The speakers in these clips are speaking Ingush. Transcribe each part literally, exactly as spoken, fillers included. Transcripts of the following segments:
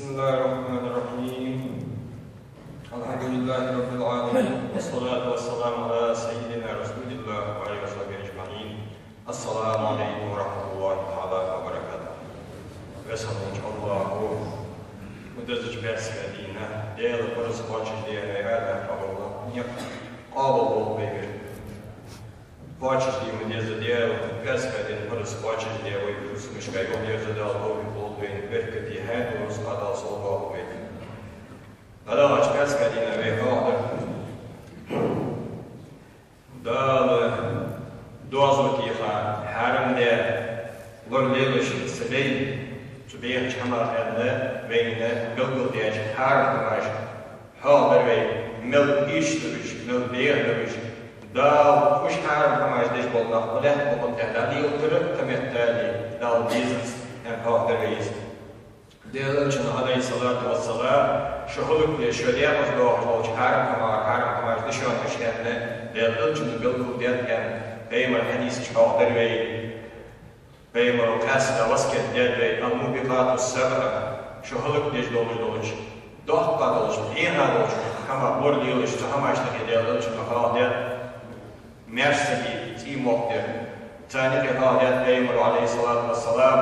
بسم الله الرحمن الرحيم. الحمد لله رب العالمين، والصلاة والسلام على سيدنا رسول الله وعلى آله وصحبه أجمعين. السلام عليكم ورحمة الله تعالى وبركاته. Веза волча Аллахӏо укх дезача бӀаьсса дийнахьа Даьла параз кхоачашде вай Адам хьалвала никъ къоабал болба вайгара. Кхоачашде ма деззара Даьла бӀаьсса ден параз кхоачашде вай фусамашка юхадерза Дала товфикъ лолда вайна, беркате хьаьта рузкъа Дала совдоахалда вайна. ДӀадахача бӀаьсса дийнахьа вай хьоахадаьр Дала доазув теха хьарам даь лоралелаш са бӀеха, цу бӀехача хӀамах аьнна вайна белгалдаьча хьарам хӀамаш хьоахадаьр вай, мел ийрча да уж, мел бӀеха да уж. Дала уж хьарам хӀамаш деш бола нах укх лаьттан букъа тӀа дӀадийлтар, кхы меттел Дала дезац аьнна хьоахадаьр вай из. Даьла Элчано, Ӏалайхи ссалату вассалам, шо хӀалакдеш, шо декъаза доахаш долча хьарам хӀамах, хьарам хӀамаш да шоана уж аьнна, Даьла Элчано белгалдаьд аьнна, Пайхамара хьадисаш хьоахадаьр вай. Пайхамара къаьстта васкет даьд вай: «الموبقات السبع», шо хӀалакдеш долаш долча, доккха долча, бӀеха долча хӀамах лоралелаш, цу хӀамашта юкъе Даьла Элчано хьоахадаьд. Маьрша сага цӀий мохк дар. Царна юкъе хьоахадаьд Пайхамара, Ӏалайхи ссалату вассалам,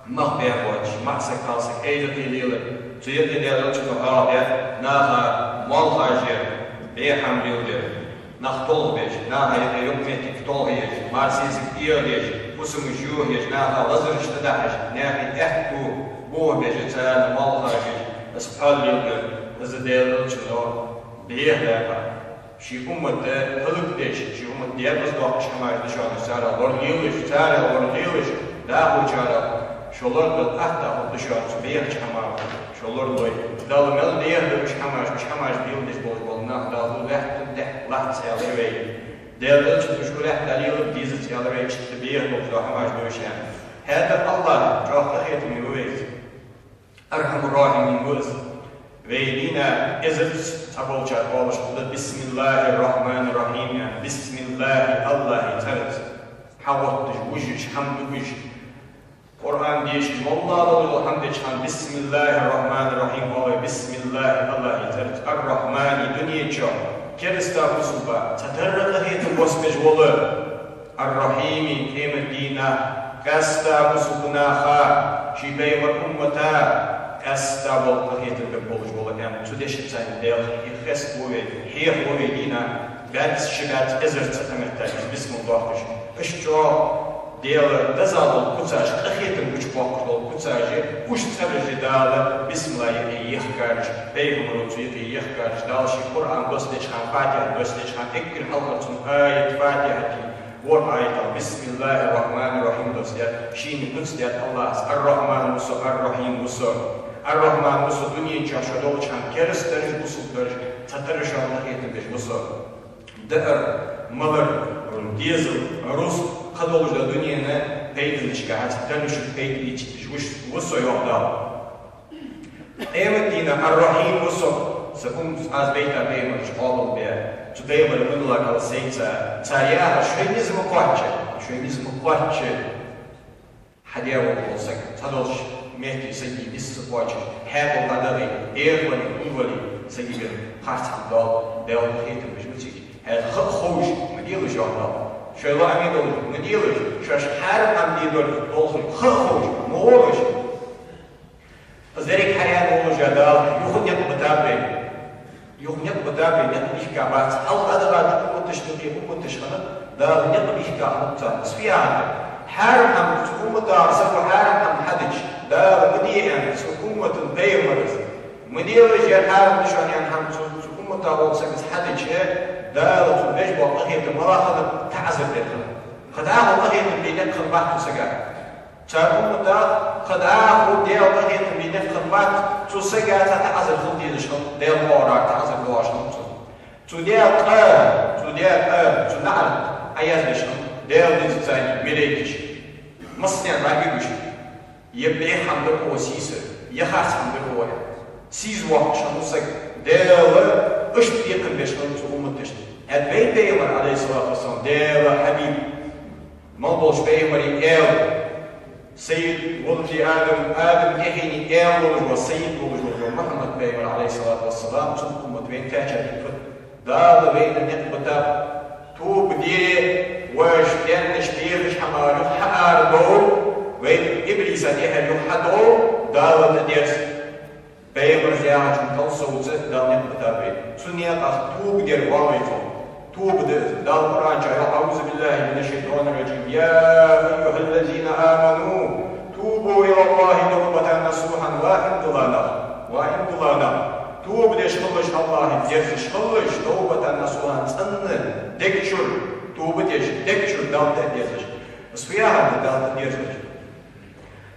мах баь боацаш, маӀа саг, кхалсаг, эздий лелар. Цу юкъе Даьла Элчано хьоахадаьд наха молхаш яр, бӀеха хӀама леладер, нах толхабеш, наха юкъе юкъ-моттиг толхаеш, марсезиг эгӀадеш, фусамаш юхаеш, наха лазараш тӀадахьаш, наьха аьттув бохабеш, царна молхаш еш, из пхьол леладер, из Даьла Элчано бӀеха даькъа. Ший уммат хӀалакдеш, ший уммат декъаза доаккхаш хӀамаш да шоана уж, царех лоралелаш, царех лоралелаш, дӀахочарех шо лорадала атта хӀама да шоана цу бӀехача хӀамах, шо лоралой. Дала мел бӀеха да уж хӀамаш, уж хӀамаш леладеш болаш бола нах Дала укх лаьттан тӀа лац аьлар вай. Даьла Элчано уж укх лаьтта лелар дезац аьлар вай, иштта бӀеха долаш дола хӀамаш да уж аьнна. ХӀаьта Аллахӏ чӀоагӀа къахетаме ва вайца. Архьамур-рахьимин ва Из. Вай дийнахьа эзарза цхьаболчар оалаш хургда: «بسم الله الرحمن الرحيم», аьнна, бисмиллахӀи, Аллахӏа цӀерца. Хьаготташ, вужаш, хӀама дугаш, Къуръан дешаш, моллагӀа дола хӀама деча хана: «بسم الله الرحمن الرحيم», оалаш, бисмиллахӀи, Аллахӏа цӀерца. Ар-Рахьмани, дунен чу кераста, бусалба, цхьатарра къахетам боссабеш вола. Ар-Рахьими, къематдийнахьа къаьстта бусалба наха, ший Пайхамара уммата къаьстта бола къахетам бергболаш вола аьнна, цу дешаца Даьла хеставу вай, хьехаву вай дийнахьа баьццаш, ши баьццаш, эзарза цхьа меттел из бисмал доаккхаш. Иштта чӀоагӀа Даьла деза дола куцаш, къахетам гучабоаккхаш дола куцаш, уж цӀераш Дала бисмилла юкъе ехкараш, Пайхамаро цу юкъе ехкараш, Дала ший Къуръан доссадеча хана, Фатихьат доссадеча хана, эггара хьалхара цун аят Фатихьата ворхӀ аятах: «بسم الله الرحمن الرحيم», доссадаьд, шийна куц даьд Аллахӏа: «Ар-Рахьман ва Со, Ар-Рахьим ва Со». Ар-Рахьман ва Со, дунен чу шо долча хана кераста дараш, бусалба дараш, цхьатарра шоана къахетам беш ва Со. Даар, малар, дезал, рузкъа, кхыдолаш дола дунен пайдашкахьа цхьатарра шуга пайда ийцадеш ва Со, йоах Дала. Къематдийнахьа Ар-Рахьим ва Со, са уммат, аз бейта Пайхамараш къоабалбе, цу Пайхамара мунлагал сайца, цар яхар: «Шоай низ ма кхоачча, шоай низ ма кхоачча». Хьадаь вола саг, цхьадолча метте сага низ ца кхоачаш, хьаькъал дӀадахе, эгӀавале, хӀунавале, сагагара харц хӀама доал, Даьла къахетам беш ма цига. ХӀаьта ха а ховш ма делаш, йоах Дала. Шоай лоӀаме долаш ма делаш, шоаш хьарам хӀама де долаш долхе ха а ховш ма волаш. Из деррига хьаяьнна волаш а Дала юха никъ битаб вайна. Юха никъ битаб вайна, никъ бихкабац. Хьалха дӀадахача умматашта юкъе умматаш хиннаб, Дала никъ бихка хиннаб царна. Из фу яхар да? Хьарам хӀама цу умматагара саго хьарам хӀама хьадича, Дала ма де аьнна цу уммата пайхамара, ма делаш, ер хьарам да шоана аьнна хӀама цу, цу уммата вола саго хьадича, Дала цунна беш бола къахетам малагӀа хиннаб, таӀазар дер хиннаб. Кхы дӀахо къахетам бе никъ хиннабац цу сага. Цар умматах кхы дӀахо Даьла къахетам бе никъ хиннабац, цу сага цхьа таӀазар хила дезаш хиннад, Даьла оагӀорахьара таӀазар доагӀаш хиннад цунна. Цу даь къа, цу даь къа, цу наӀарга Ӏояздеш хиннад Даьла низ царна, малейкаш, массанена бӀаргагуш: е бӀеха хӀама дир оаха сийсар, е харц хӀама дир оаха. Сийсаз воаккхаш хиннав саг, Даьла иштта бекхам беш хиннад цу умматашта. ХӀаьта вай Пайхамар, Ӏалайхи ссалату вассалам, Даьла хьабиб, мел болча пайхамарий аьла, Сайид вулад Адам, Адама тӀехьенна аьла волаш вола, сайид волаш вола Мухьаммад пайхамар, Ӏалайхи ссалату вассалам, цун уммат вайна кхаьчад. Дала вайна никъ битаб тоба де, вай деннача дехача хӀамах юха хьаара довла, вай иблиса тӀехьара юха хьадовла, Дала тӀадерза. Пайхамарас яхачун кӀал совца Дала никъ битаб вайна. Цу наькъах тоба дар валлахӀи. Тоба да из. Дала Къуръан чу йоах: أعوذ بالله من الشيطان الرجيم. يا أيها الذين آمنوا توبوا إلى الله توبة نصوحا. Ва иман дилла нах, ва иман дилла нах, тоба деш хилалаш АллахӀага, дерзаш хилалаш, توبة نصوحا, цӀена, дег чура тоба деш, дег чура Далла тӀадерзаш. Из фу яхар да, Далла тӀадерзаш?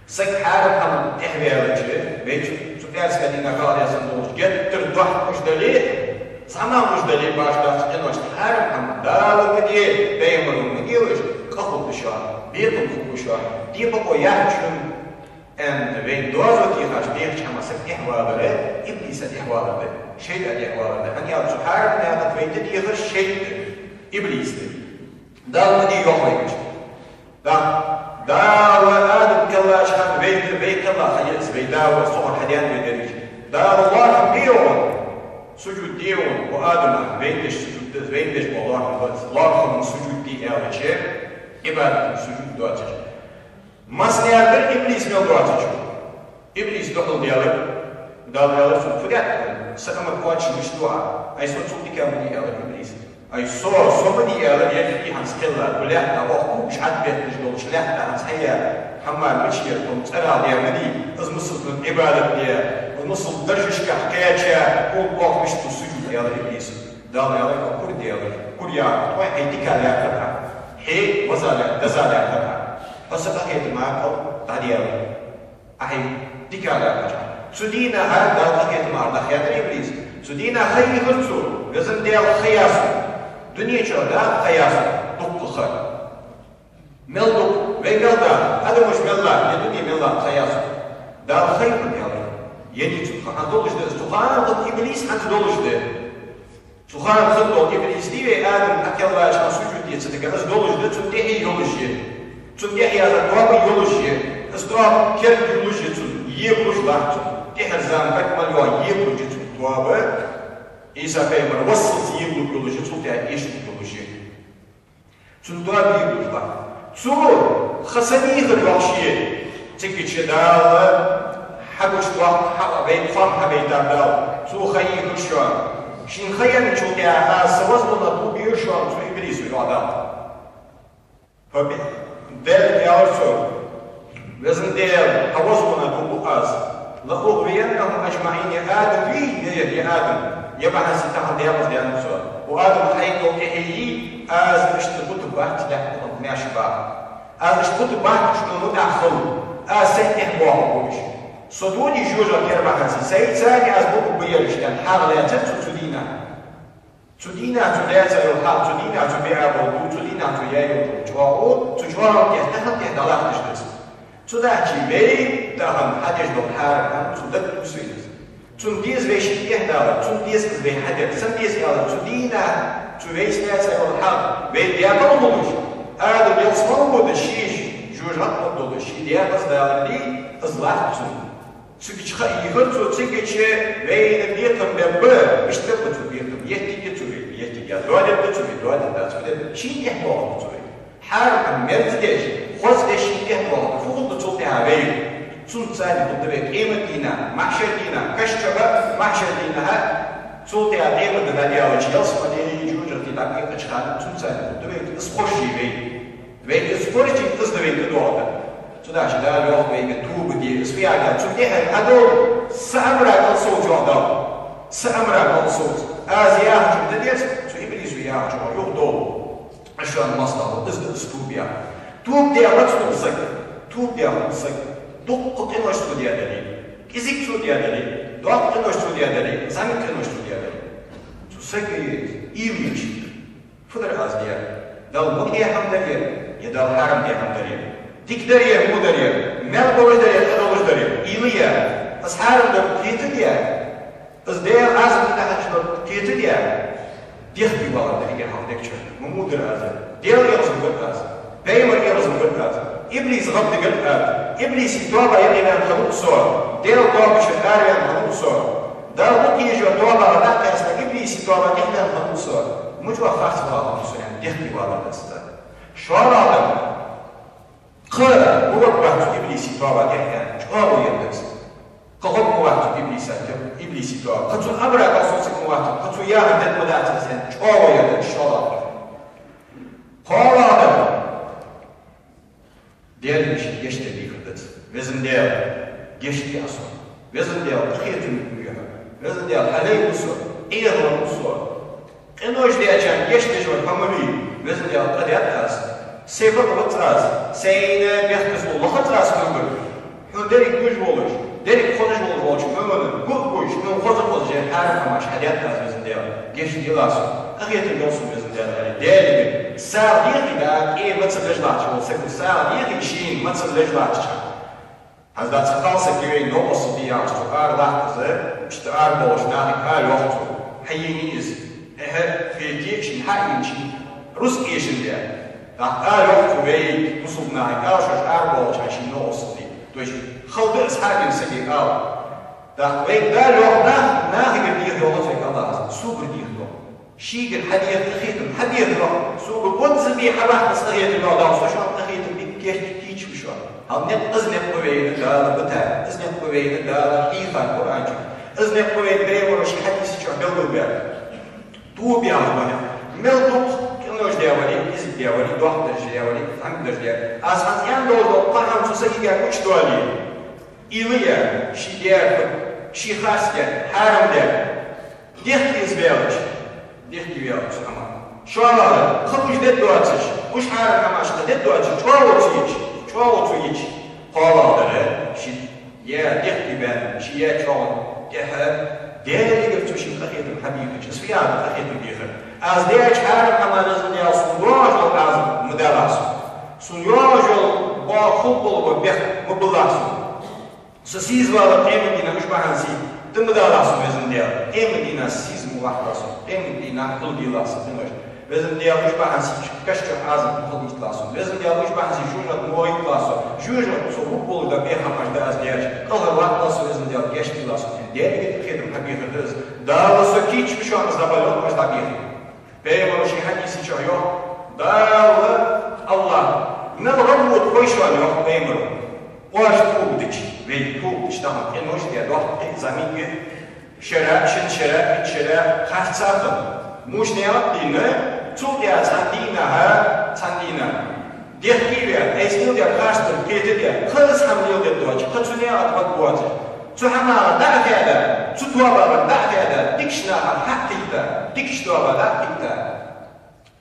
Саг хьарам хӀаман тӀехьа ваьлча, вай цу, цу пӀаьраска дийнахьа хьалхалаьца долаш, геттара доккха уж дале а, зӀамагӀа уж дале а, башха дац къиношта, хьарам хӀама Дала ма де, пайхамара ма делаш, къа хул шоана, бекхам хул шоана, декъа къо яхачун, аьнна, вай доазув техача дехача хӀамах саг тӀехьавалар, иблиса тӀехьавалар да, шайтӀа тӀехьавалар да. ХӀана аьлча цу хьарам наькъа тӀа вай тӀадехар шайтӀа да, иблис да. Дала ма де йоах вайга. Да, Дала Адам кхеллача хана вайна, вай кхелла ха я из, вай Дала согара хьадаьнна вай деррига. Дала лоархӀам бе йоах, сужуд де йоах, ва Адама, вайна деш сужуд да из, вайна деш бола лоархӀам ба из, лоархӀама сужуд де аьлча, Ӏибадата сужуд доацаш. Массане а дар иблис мел доацача. Иблис духьал даьлар, Дала аьлар цунга: «Фу даьд хьона, са амар кхоачаш мишта ду Ӏа? Ай со цул дика ма дий», — аьлар иблиса. «Ай со, со ма дий, — аьлар, — ер хӀанз кхелла, укх лаьтта, оаха когаш Ӏобетташ долча лаьтта хӀанз хьаяь хӀама мича яр, хьона цӀерагӀа даь ма дий, из масала Ӏибадат даь, из масала даржашкахь кхаьча, хьона оаха мишта ду сужуд», — аьлар иблиса. Дала аьлар: «Кура, — аьлар, — кура яхар тхо, хьай дика лаьрхӀар Ӏа, хьай ваза лаьрхӀар, деза лаьрхӀар Ӏа. Хьо са къахетама кӀал дӀадаьлар. Ӏа хьай дика лаьрхӀача». Цу дийнахьа Дала къахетамах дӀахаьттар иблис. Цу дийнахьа ха йийхар цо: «Везан Даьла, ха я сона. Дуне чу Дала ха я сона, дуккха ха. Мел дукха, вай мел даха, адамаш мел латта, е дуне мел латта ха я сона». Дала: «Ха я хьона, — аьлар, — е дий цу ха, хӀанз долаш да из, цу хана тӀа иблис хӀанз долаш да». Цу хана хинна дола иблис дий вай, Адам кхеллача хана сужуд де ца дигар, из долаш да, цун тӀехье йолаш я. Цун тӀехье яздаь тоаба йолаш я. Из тоаба керда йолаш я цун, ебалуш латт цун. ТӀехьара зама кӀал мел йоагӀа ебалуш я цун тоаба. Ӏийса пайхамар вассалца ебалургйолаш я, цул тӀехьа эшаргйолаш я. Цун тоаба ебалуш латт. Цо ха сенна йийхар йоах ше, цига чу Дала хьагучадоаккх, хьа вай тхоам хьабайтар Дала. Цо ха йийхар шоана. Шийна ха яьнначул тӀехьагӀа аз са веза волча дув бийр шоана цу иблисо, йоах Дала. Фа би-, Даьла аьлар цо: «Везан Даьла, хьа веза волча дув буъ аз. لأغوينهم أجمعين, я Адам, вий, е, е Адам, е бахьанца тахан декъаза даьннад со. Ва Адам, хьайна тӀехье йий, аз иштта бутаргбац лаьтта тӀа маьрша баха. Аз иштта бутаргбац уж, хьона мутӀахьа хила. Аз сайна тӀехьа боахаргба уж. Со дунен жожагӀате ер бахьанца, сайца а аз бутаргба ер иштта», — аьнна, хьагӀ лаьцар цо цу дийнахьа. Цу дийнахьа цо лаьца йола хьагӀ, цу дийнахьа цо баь бола дув, цу дийнахьа цо яь йола чӀоагӀо, цу чӀоагӀа тӀехьа тахан тӀехьа дӀалатташ да из. Цудухьа вай тахан хьадеш дола хьарам хӀама цу дагадувс вайна из. Цунна деза вай шийна тӀехьа далар, цунна деза из вай хьадар, цунна деза аьлар, цу дийнахьа цо вайца лаьца йола хьагӀ, вай декъала хулаш, Адам ялсмала вода, ше жожагӀате долаш, ше декъаза далар дий, из латт цунна. Цига чу ха йийхар цо, цига чу вайна бекхам бергба, иштта ба цо бекхам, еттаргья цо вайна, еттаргья, доадергда цо вайна, доадергдац, фу дергда, шийна тӀехьа доахаргда цо вайна. Хьарам хӀама мерза деш, хоза деш шийна тӀехьа доахаргда, фу хургда цул тӀехьагӀа вайна? Цунца цхьана хургда вай къематдийнахьа, махьшар дийнахьа, каша чу а махьшар дийнахьа, цул тӀехьагӀа къематди дӀадаьлча, ялсмале, жожагӀате дӀакхайкача хана, цунца цхьана хургда вайна из хоржий вайна. Вайна из хоржий, из да вайна тӀадоагӀар. Цудухьа Дала йоах вайга: тоба де, из фу яхар да, цунна тӀехьа хьадовла, са амара кӀал совца, йоах Дала. Са амара кӀал совца. Аз яхачох тӀадерза, цу иблисо яхачох юхадовла. Аз шоана моастагӀа ва, из да из тоба яхар. Тоба даь маца хул саг? Тоба даь хул саг, дуккха къинош цо даь дале, кӀезига цо даь дале, доккха къинош цо даь дале, зӀамига къинош цо даь дале. Цу сага уйла йича, фу дар аз даьр? Далла мугӀ даь хӀама дар ер, е Далла хьарам даь хӀама дар ер? Дика дар ер, во дар ер, маьл болаш дар ер, къа долаш дар ер? Уйла е. Аз хьарам дар кхетаде, аз Даьла Ӏазап тӀа хьежар кхетаде, дехке валар да эггара хьалха дег чу. Ма мугӀ дар аз ер? Даьла эгӀазвахар аз, пайхамар эгӀазвахар аз. Иблис гӀаддигар ат. Иблиса тоба яхилга хиннав со. Даьла тоба чура араваьннав со. Дала ма кхийжо тоба дӀакъаьста, Иблиса тоба тӀехьа ваьннав со. Мича ваха харц вала хӀама со, аьнна, дехке валар дац. ШоллагӀа, кхы ма вац Иблиса тоба тӀехьа ваьнна, чӀоагӀо яр дац. Кхы гӀо ма вац Иблиса, Иблиса тоба. Кхы цун амара кхалсуциг ма вац, кхы цо яхар дергдац, аьнна, чӀоагӀо яр дац, шоллагӀа. КхоалагӀа, Даьлагара ший гешт де дехар дац. Везан Даьла, гешт де Ӏа сона. Везан Даьла, къахетам бе хьо. Везан Даьла, хьалайла со, Ӏехавар со. Къинош дечоа гешт деш вар хьо ма вий. Везан Даьла, къа даьд аз. Сай бакъ вац аз. Сайна бехказло лохац аз хьогара. Хьона деррига гуш волаш, деррига хозаш волаш волча хьона гу а гуш, хьона хоза а хозаш, ер хьарам хӀамаш хьадаьд аз, Везан Даьла. Гешт делахь сона, къахетам бе сона, Везан Даьла, аьнна, Даьлагара сагӀа дехе, дӀа кӀе мацалла леладаьча волча саго сагӀа дехе, шийна мацалла леладаьча. ХӀанз дӀа цхьа кхалсаг я вайна, новкъостал де яхаш, цо ара латт из, иштта ара болча нахага ала йоах цо: хьаена из, эхьа, хетий шийна хьаийнача, рузкъа эшаш да. ТӀаккха ала йоах цо вай бусалба нахага, ала шоаш ара болча шийна новкъостал де. То есть хала да из хьаена сага ала. ТӀаккха вайга Дала йоах, нах, нахагара деха йоах вайга АллахӀа, согара деха йоах. Шийгара хьадеха къахетам, хьадеха йоах. Сога онза бе хьабаккха къахетам йоах Дала, со шоана къахетам бе, гешт кийча шоана. Хьал никъ, из никъ ба вайна Дала битар, из никъ ба вайна Дала хьийхар Къуръан чу, из никъ ба вайна Пайхамара ший хьадиса чу белгалбаьр. Тоба яхар ба хьона. Мел дукха къинош даь вале, кӀезига даь вале, доккха дарж даь вале, хӀама дарж даь. Аз хӀанз аьнна дола, кхы хӀама цу сагага гучадоале, уйла яь, ший даьра, ший харц даь, хьарам даь, дехке из ваьлча, дехке ваьлча цу хӀамах. ШоллагӀа, кхы уж де доацаш, уж хьарам хӀамаш кхы де доацаш, чӀоагӀо цо йича, чӀоагӀо цо йича. КхоалагӀа дар, ший яь дехке ваьнна, ший яь чӀоагӀо тӀехьа, Даьлагара цо шийна къахетам хьабехача, из фу яхар да къахетам бехар? Аз даьча хьарам хӀаман, Везан Даьла, сона йоагӀаш дола Ӏазап ма далахь сона. Сона йоагӀаш йола боккха хул бола бехк ма биллахь сона. Со сийза валар къематдийнахьа, уж бахьан сий тӀа ма далахь сона, Везан Даьла. Къематдийнахьа сийза ма вахалахь сона. Къематдийнахьа хьулдийлахь сона къинош. Везан Даьла, уж бахьан сий каша чу Ӏазап ма хилийталахь сона. Везан Даьла, уж бахьан сий жожагӀате ма вахийталахь со. ЖожагӀате со вук волга бехамаш да аз даьча. КӀалхарваккхалахь со, Везан Даьла, гешт делахь сона. Даьлагара къахетам хьабехар да из. Дала со кийча шоана из дӀабала, аз дӀабехе. Пайхамара ший хьадиса чу йоах, Дала, АллахӀа, мел гӀадвода хой шоана, йоах Пайхамара, оаш тоба дича, вай тоба дича, тахан къинош даь, доккха къе зӀамига, шера, шин шера, итт шера харц ца хинна, муш наькъа дийна, цул тӀехьа цхьан дийнахьа, цхьан дийнахьа дехке ваь, айса леладаь харц дар кхетадаь, кхы из хӀама леладергдоацаш, кхы цу наькъа тӀа варгвоацаш, цу хӀамах дӀа а хаьда, цу тобах дӀа а хаьда, дикача нахах хьа а кхийтта, дикача тоба дӀа а кхийтта.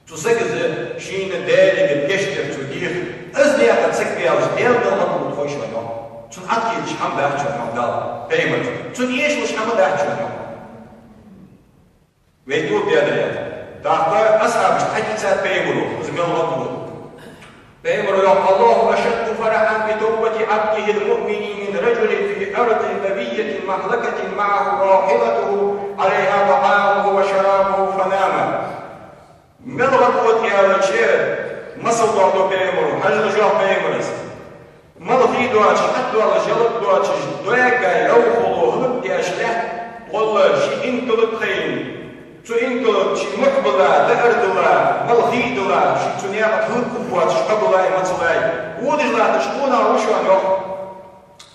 Цу сага из шийна Даьлагара гешт дар цо деха, из наькъа саг ваьлча, Даьла мел гӀадвода хой шоана, йоах. Цунна Ӏаткъийча хӀама дац шоана, йоах Дала Пайхамарга. Цунна эшалуш хӀама дац шоана, йоах. Вай тоба даьдар яц. ТӀаккха асхьабашта хьадийцад Пайхамара, из мел гӀадвода. Пайхамара йоах: الله أشد فرحا بتوبة عبده المؤمن من رجل في أرض طويلة مهلكة معه راحلته عليها طعامه وشرابه فنام. Мел гӀадвода аьлча, масал доаладу Пайхамара, хьажал, йоах Пайхамара. Мала хий доацаш, хьатӀадоалаш, ялат доацаш, доагадаь, йӀовхал хӀалакдаь лаьтта гӀолла ший инкалга хайна, цу инкалга ший мухь бала, даар дала, мала хий дала, ше цу наькъа тӀа хӀалакхургвоацаш хьо бала, мацалла, водаш латташ къонах ва шоана, йоах.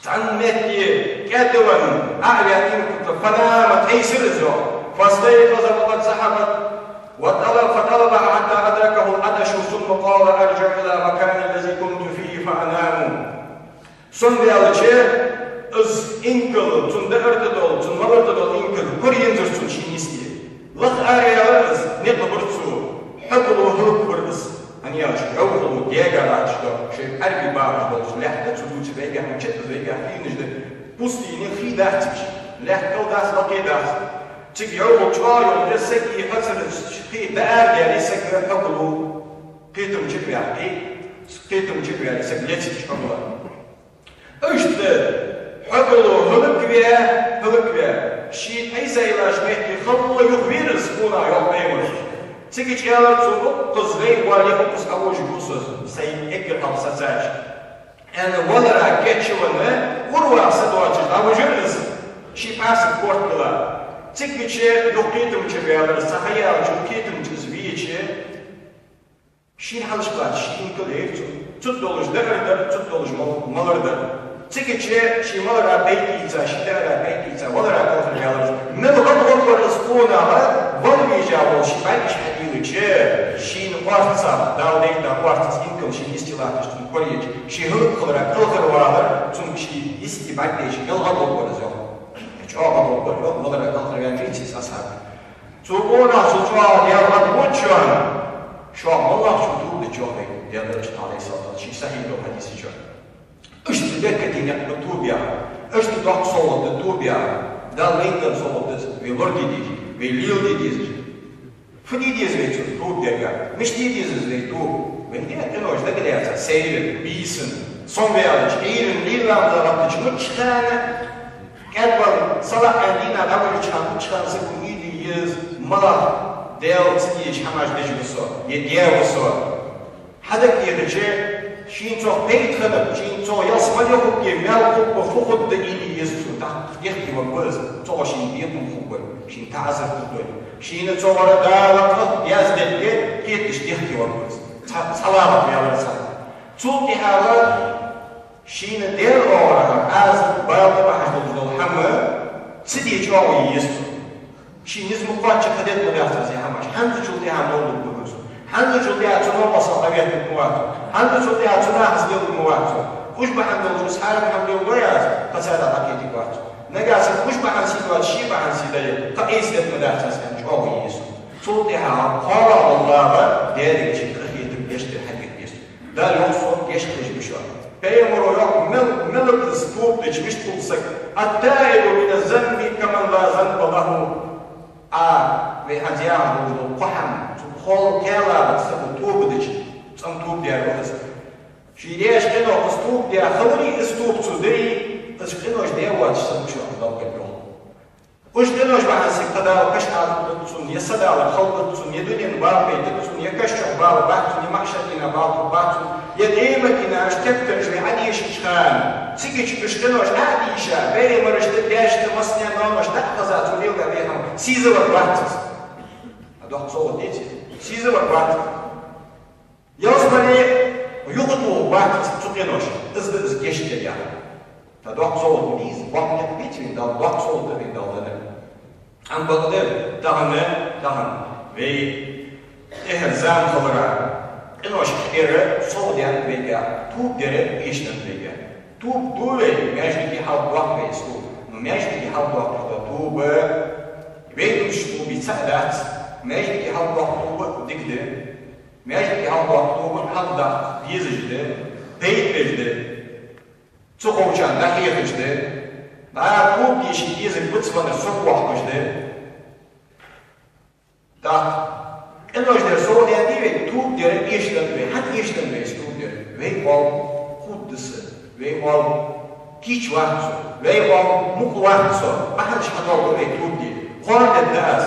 Цхьан метте кӀаьда венна, Ӏо а ваьнна, فنام, тӀайсар из, йоах. فاستيقظ وقد ذهبت وطلب، فطلبها حتى أدركه العطش، ثم قال: أرجع إلى مكاني الذي كنت فيه فأنام. Сонваьлча, из инкал, цун даар тӀа дола, цун малар тӀа дола инкал кура ензар цунна ший нийсде. Лаха араваьлар из, никъ бир цо, хьогало хӀалаквир из. ХӀана аьлча, йӀовхало дега латташ да, шоай Ӏарбий бахаш болча лаьтта цу дувцар, вайгахьа ма чат из, вайгахьа хиннаш да. Пустыня, хий дац цига, лаьтта кӀал дац, лакхе дац. Цига йӀовхал чӀоагӀа йолча сага хьацар хий даар даьле, саг хьогало кхетам чу ваьккхе, кхетам чу ваьле, саг леций хьогало. Иштта хьогало хӀалакваь, хӀалакваь, ше тӀайса йолча метте халла юхавера из къонах, йоах Пайхамара. Цигача аьлар цо: укхаза вай оале, укхаза хьавожаргва со, сай эггара хьалха сецача. аьнна, валара кийчвенна, Урвах са доацаш дӀавижар из, ший пӀастий корта бала. Цигача юха кхетам чу ваьлар из, цхьа ха яьлча юха кхетам чу из вийча, шийна хьалаш бац, ший инкал яр цун. Цу тӀа долаш даар дар, цу тӀа долаш мал-, малар дар. Цигача ший малара бӀайта ийца, ший даара бӀайта ийца, валара кӀалхарваьлар из. Мел гӀадгӀоргвар из къонах, вала вийжа вола ший бӀаргаш хьадийлача, шийна орцах, Дала дайтача орцах инкал шийна йисте латташ цун кораеча, ше хӀалакхилара кӀалхарвалар, цунга ше йисте бӀаргадайча, мел гӀадгӀоргвар из, йоах. ЧӀоагӀа гӀадгӀоргвар, йоах, валара кӀалхарваьннача цу сахьабага. Цу къонахчун чӀоагӀа Даьла гӀадвода шоана, шух моллагӀчо тоба дича, йоах вай Даьла Элчано, Ӏалайхи ссалату вассалам, ший сахьихь долча хьадиса чу. Иштта беркате никъ ба тоба яхар, иштта доккха совгӀат да тоба яхар. Дала вайна денна совгӀат да из, вай лораде дезаш, вай леладе дезаш. Фу де деза вай цунна тоба дергда? Мишта де деза из вай тоба? Вайна дегӀа къинош дагалаьца, сайран, бийсан, сомаваьлча, Ӏуйрийна, лелам да гӀаттача, мичча хана, кӀаьдвала, салаӀа дийнахьа дӀавижача хана, мичча хана саго уйла е еза, малагӀа Даьла ца дезаш хӀамаш деш ва со, е даь ва со. Хьадагадехача, шийна цох пайда хиннаб, шийна цох ялсмале хургья, маьл хургба, фу хургда уйла е еза цо, тӀаккха дехке варгва из, цох шийна бекхам хургба, шийна таӀазар хургда. Шийна цох вара Дала къахетам яздаьд, кхеташ дехке варгва из. Цхьа, цхьа ламат ваьлар цхьа. Цул тӀехьагӀа шийна Даьла оагӀорахьара Ӏазап, бала бахьаш долаш дола хӀама ца де чӀоагӀо е еза цо. Ший низ ма кхоачча, кхы дергда ма дац из хӀамаш. ХӀанзчул тӀехьа новлургба хьона цо. ХӀанзчул тӀехьа цу новкъостал дӀаветтаргма вац цо. ХӀанзчул тӀехьа цу нахаца леладергма вац цо. Уж бахьан долаш из хьарам хӀама леладой аз, кхы царех дӀакхетаргвац цо. Нагахьа санна уж бахьан сий доацаш, ший бахьан сий дале, кхы айса дергда ма дац аз аьнна, чӀоагӀо е еза цо. Цул тӀехьа кхоалагӀа дола ламат Даьлагара шийна къахетам, гешт дар хьадергда еза цо. Дала йоах: со гешт деш ва шоана. Пайхамаро йоах: мел-, мел из тоба дича мишта хул саг? التائب من الذنب كمن لا ذنب له. А, вай хӀанз яхаш долаш дола кхо хӀама, цу кхоалагӀа кхелабац саго тоба дича, цӀена тоба даьр ва из. Ший даьча къинох из тоба даь хилари, из тоба цо дери, из къинош даь воацаш саг ва шоана, Дала къахетам болба. Уж къинош бахьан саг кхы Дала каша Ӏадда дергда цунна, е са далар хала дергда цунна, е дунен бала пайда дергда цунна, е каша чу бала баккха цунна, е маӀшара дийнахьа бала тургбац цунна, е къемата дийнахьа уж тептараш вай Ӏодийшача хана, цигача уж къинош Ӏо а дийша, бӀаргашта, даьшта, массане а ноаношта дӀа а хеза, цо леладаь вай хӀама сийзаваргвац из. А доккха совгӀат деций? Сийзаваргвац из. Ялсмале юхатохаргвац из цу къиноша, из да из гешт дар яхар. ТӀаккха доккха совгӀат ма дий из, боккха никъ беций вайна Дала, доккха совгӀат да вайна Дала денна. Ам бакъда, тахан, тахан вай тӀехьара зама хиларах, къиношка тӀера совгӀа даьннад вайга, тоба дар эшаденнад вайга. Тоба ду вай, маьждиге хьалдоаккх вай из тоба. Но маьждиге хьалдоаккхаш дола тоба вай деш долча тобий цаӀ дац, маьждиге хьалдоаккха тоба дика да. Маьждиге хьалдоаккха тоба хьалдаккха дезаш да, пайда беш да, цу ховчарна дӀахьехаш да, дӀа тоба де ший дезарг бицвеннар сов воаккхаш да. ТӀаккха къинош дар совгӀа даьннадий вай, тоба дар эшаденнад вай. ХӀана эшаденнад вай из тоба дар? Вай кхол хургда са, вай кхол кийча вац со, вай кхол мукъа вац со, бахьанаш хьадоаладу вай тоба де. Кхоана дергда аз,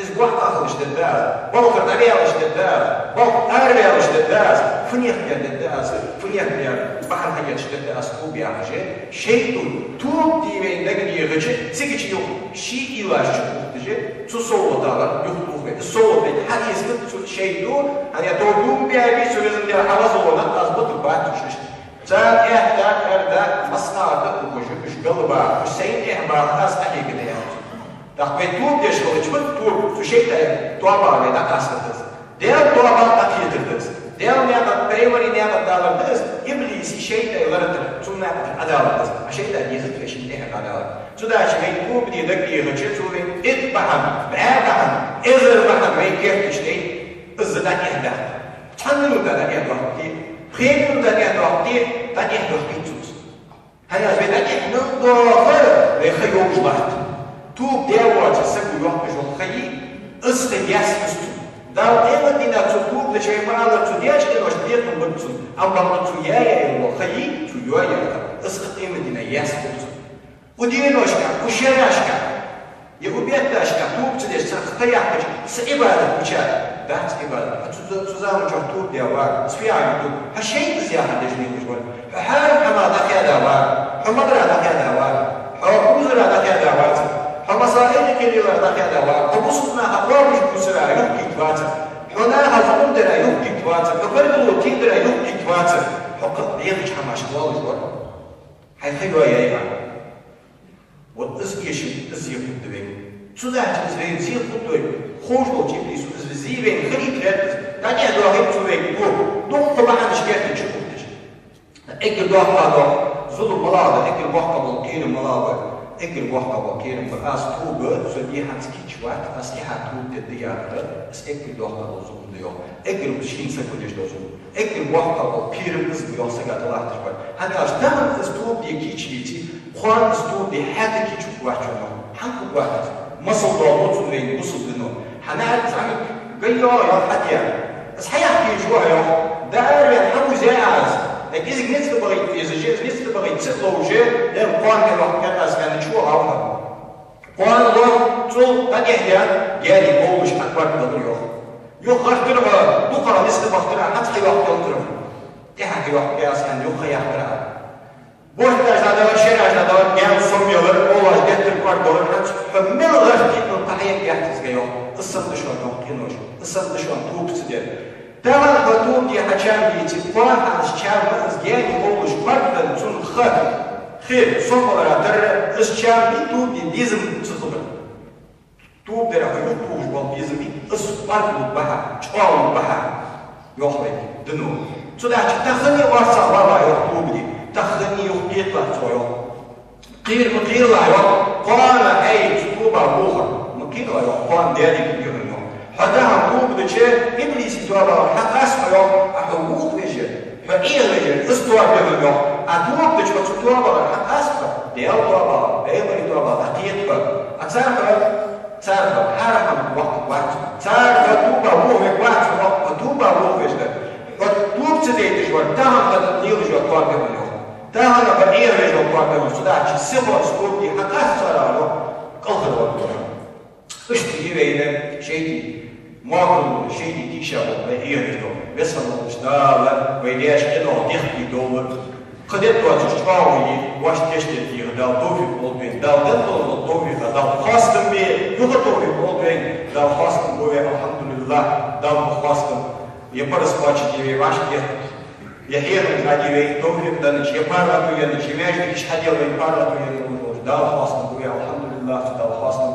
из боккха хилча дергда аз, балхара дӀаваьлча дергда аз, балха араваьлча дергда аз, фуннагӀа дар дергда аз, фуннагӀа дар бахьан хьаэцаш дергда аз тоба яхаш, шайтӀо тоба де вайна дагадехача, цигача юха ший уйлаш чу ухташ, цу совгӀатах юхатох вай. Из совгӀат вайна хьаэцаргда цу шайтӀо, хӀана аьлча тоба ду ма баьбий, цу Везан Даьла хьавоалавеннав, аз бутаргбац уж иштта. Царна тӀехьа да, кӀар да, массанахьа да ухаш, уж галбаха, уж сайна тӀехьа баха, аз къахьегаргда, аьлар цо. ТӀаккха вай тоба деш хилча, фу тоба, цу шайтӀа тоабахьа вай дӀакъастаргда из. Даьла тоабахьа дӀакхетаргда из. Даьла наькъа, пайхамара наькъа даларгда из, иблисий, шайтӀай лорадалар, цун наькъа тӀара Ӏодаларгда из. А шайтӀа дезац вай шийна тӀехьа дӀадалар. Цудухьа вай тоба де дагадехача, цо вайна итт бахьан, бӀаь бахьан, эзар бахьан вай керташ дайт, из дӀатӀехьадаккха. Цхьан минута дӀатӀехьадоаккхе, пхе минута дӀатӀехьадоаккхе, дӀатӀехьадоаккхийт цо из. ХӀана аьлча вай дӀатӀехьа мел доагӀа, вай ха йовш латт. Тоба даь воацача саго йоаккхаш йола ха йий, из ха яьстац цунна. Дала къемата дийнахьа цо тоба дича вай ма аллара, цо даьча къиношта бекхам баргба цунна. Ам бакъда цо яь-яь йола ха йий, цо йоаяь ха, из ха къемата дийнахьа яьстац цунна. Укх деношка, укх шерашка Е убетташ, я тоба ца деш, царна кхайкача, са Ӏибадат гуча, дац Ӏибадат. Хьо цу, цу заман чухь тоба даь вар, цу яхар тоба. Хьо шайтӀа из яхар деш нийлаш вар. Хьо хьарам хӀамах дӀахаьда вар, хьо мадра дӀахаьда вар, хьо узара дӀахаьда вацар, хьо масаил кхерилара дӀахаьда вар, хьо бусалба наха къоабаш бусара юхкхийтта вацар, хьо наха зулам дара юхкхийтта вацар, хьо гаргало тидара юхкхийтта вацар, хьо кхы дехача хӀамашка лоалаш вар. Хьай ха йоаяй хьа. Вот из эшам, из зе хургда вайна. Цудухьа из вайна зе хургдой, ховш долча иблисо из зе вайна хилийта гӀертас. ДӀатӀехьадоахийта цо вайга тоба. Дукха бахьанаш герта чу хургдаш. Эггара доккха дола зулам малагӀа да, эггара боккха бола кхерам малагӀа да, эггара боккха бола кхерам ба: аз тоба, со дехьанца кийча вац, аз тӀехьа тоба дергда яхар, из эггара доккха дола зулам да йоах. Эггара шийна саг гудеш дола зулам. Эггара боккха бола кхерам из ба йоах сага тӀалатташ бар. ХӀана аьлча тахан из тоба де кийча веце, кхоана из тоба де хьаьта кийча хургвац йоах. ХӀана хургвац из? Масал доаладу цун вайна бусалба дино. ХӀана аьлча цхьанне гайо йоах хьаде. Из хьаяккха йиш йоах йоах. Даар вен хьавуза аз. Дагизг низ тӀабахийта везаш, из низ тӀабахийта ца ловш, дер кхоана хьайоахкар аз аьнна чу вахав хьо. Кхоана лох цул дӀатӀехьа гаьна, гаьна говлаш хьакхоаргдалар йоах. Юха гӀертар хьо, дукха низ тӀабахийтар, хӀанз хьайоахкалар хьо. ТӀехьа хьайоахкар аз аьнна юха яхар хьа. Борташ дӀадалар, шераш дӀадалар, гаьна сомаялар, овлаш геттара кхоаргдалар, хӀанз хьо мел гӀертийта кхы хьаергьяц из га йоах. Из санна да шоана йоах къинош, из санна да шоана тоба ца дар. Тахан хьо тоба де хьа чам бийце, кхоана хьа из чам ма, из гаьна говлаш кхоаргдан цун ха, хи, сомаялара тарра, из чам бий тоба де безам ца хилар. Тоба дар хьо юхатохаш бола безам бий, из кхоаргбу бахьа, чӀоагӀлу бахьа, йоах вай дино. Цудухьа тахан а орцагӀвала йоах тоба де, тахан а юхакхеталахь цох йоах. Кхера ма кхералахь йоах, кхоана хьай цу тоба вохар ма кхералахь йоах, кхоана Даьлага вехар йоах. Хьо тахан тоба дича, иблиса тоабагӀар хьакъаста хьо йоах, а хьо вохавеш вар, хьо Ӏехавеш вар, из тоабаьхар йоах. А тоба дича хьо цу тоабагӀар хьакъаста хьо, Даьла тоабагӀар, пайхамара тоабагӀар дӀакхетабар. А цар хьо, цар хьо хьарам хӀамах вахийтаргвац, цар хьо тоба вохавергвац йоах, хьо тоба вохавеш дар. Хьо тоба ца дайташ вар, тахан хьа нийлаш вар тоабаьхар йоах. Тахан хьо Ӏехавеш вар тоабаьхар, цудухьа сихоарца тоба де хьакъаста цар йоах, кӀалхарваргвар. Иштта я вайна шайтӀий мокрал, шайтӀий тийшаболх вай Ӏехавеш дола. Веза хинна волча Дала вай даьша къинойх дехке довла. Кхы де доацаш чӀоагӀо е, вайна тешде дийха Дала товфикъ лолда вайна. Дала денна дола товфикъ Дала хоастам бе, юха товфикъ лолда вайна. Дала хоастам бу вай, алхьамдулиллахӀ, Дала бу хоастам. Е параз кхоачашде вай вӀашагӀкхетар, е хьехам хьаде вай товфикъ деннача, е паргӀато еннача, е маьждигаш хьадел вай паргӀато енна волаш волча Дала хоастам бу вай, алхьамдулиллахӀ, Дала хоастам